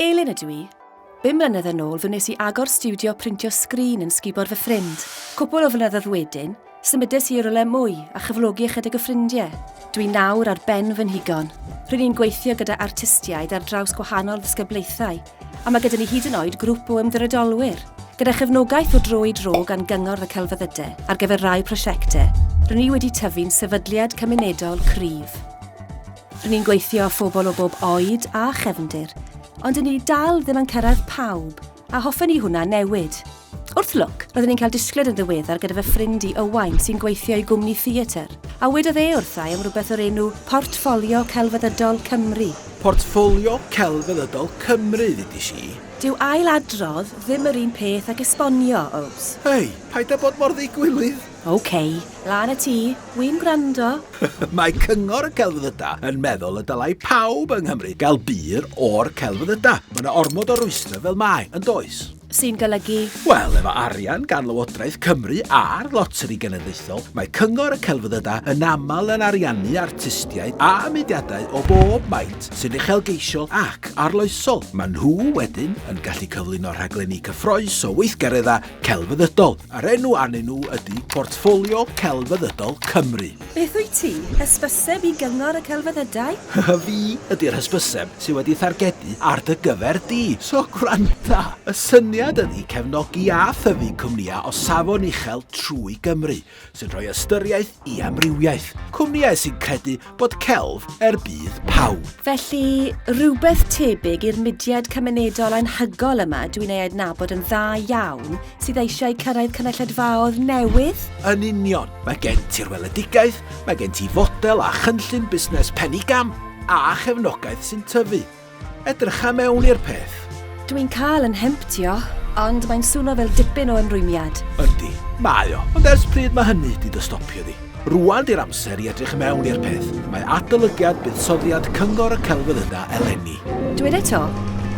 Elin ydw i. Bum mlynedd yn ôl fe wnes i agor stiwdio printio sgrin yn sgubor fy ffrind. Cwpwl o flynyddoedd wedyn, symudes i i rywle mwy a chyflogi ychydig o ffrindiau. Dwi nawr ar ben fy nhigon. Rydyn ni'n gweithio gyda artistiaid ar draws gwahanol ddisgyblaethau, a mae gyda ni hyd yn oed grŵp o ymddiriedolwyr. Gyda chefnogaeth o dro i dro gan Gyngor y Celfyddydau ar gyfer rai prosiectau, rydyn ni wedi tyfu'n sefydliad cymunedol cryf. Rŷn ni'n gweithio â phobl o bob oed a chefndir, ond 'dyn ni dal ddim yn cyrraedd pawb, a hoffen ni hwnna newid. Wrth lwc, roeddwn i'n cael disgled yn ddiweddar gyda fy ffrind i Owain sy'n gweithio i gwmni theatr, a wedodd e wrtha i am rhywbeth o'r enw Portffolio Celfyddydol Cymru. Portffolio Celfyddydol Cymru, ddudis i. Dyw ail-adrodd ddim yr un peth ag esbonio, Ows. Hei, paid â bod mor ddigwilydd! OK, lan y tŷ, wi'n gwrando. Mae Cyngor y Celfyddydau yn meddwl y dylai pawb yng Nghymru gael budd o'r celfyddydau. Mae yna ormod o rwystrau fel mae, yn does? Sy'n golygu? Wel, efo arian gan Lywodraeth Cymru a'r Loteri Genedlaethol, mae Cyngor y Celfyddydau yn aml yn ariannu artistiaid a mudiadau o bob maint sy'n uchelgeisiol ac arloesol. Maen nhw wedyn yn gallu cyflwyno rhaglenni cyffrous o weithgareddau celfyddydol. A'r enw arnyn nhw ydy Portffolio Celfyddydol Cymru. Beth wyt ti? Hysbyseb i Gyngor y Celfyddydau? Fi ydy'r hysbyseb sydd wedi thargedu ar dy gyfer di, so gwranda! Y syniad ydy cefnogi a thyfu cwmnïau o safon uchel trwy Gymru, sy'n rhoi ystyriaeth i amrywiaeth. Cwmnïau sy'n credu bod celf er budd pawb. Felly, rhywbeth tebyg i'r mudiad cymunedol anhygol yma dwi'n ei adnabod yn dda iawn sydd eisiau cyrraedd cynulleidfaoedd newydd? Yn union. Mae gen ti'r weledigaeth, mae gen ti fodel a chynllun busnes penigamp, a chefnogaeth sy'n tyfu. Edrycha mewn i'r peth. Dwi'n cael yn nhemptio, ond mae'n swno fel dipyn o ymrwymiad. Yndi, mae o. Ond ers pryd mae hynny 'di dy stopio di? Rŵan 'di'r amser i edrych mewn i'r peth. Mae adolygiad buddsoddiad Cyngor y Celfyddydau eleni. Dwed eto?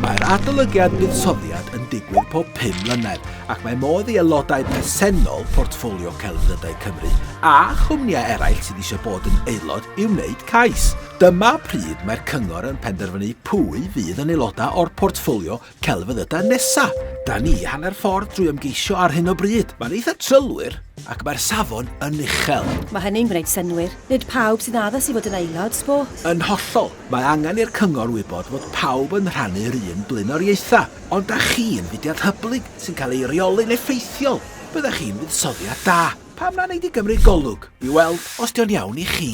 Mae'r adolygiad buddsoddiad yn digwydd pob pum mlynedd, ac mae modd i aelodau presennol Portffolio Celfyddydau Cymru a chwmnïau eraill sydd eisiau bod yn aelod i wneud cais. Dyma pryd mae'r Cyngor yn penderfynu pwy fydd yn aelodau o'r portffolio celfyddydau nesa. Da ni hanner ffordd drwy ymgeisio ar hyn o bryd. Mae'n eitha trylwyr ac mae'r safon yn uchel. Mae hynny'n gwneud synnwyr. Nid pawb sy'n addas i fod yn aelod, sbo. Yn hollol. Mae angen i'r Cyngor wybod fod pawb yn rhannu'r un blaenoriaethau. Ond da chi'n fudiad hyblyg sy'n cael ei reoli'n effeithiol. Byddech chi'n fuddsoddiad da. Pam na wnei di gymryd golwg i weld os 'di o'n iawn i chi?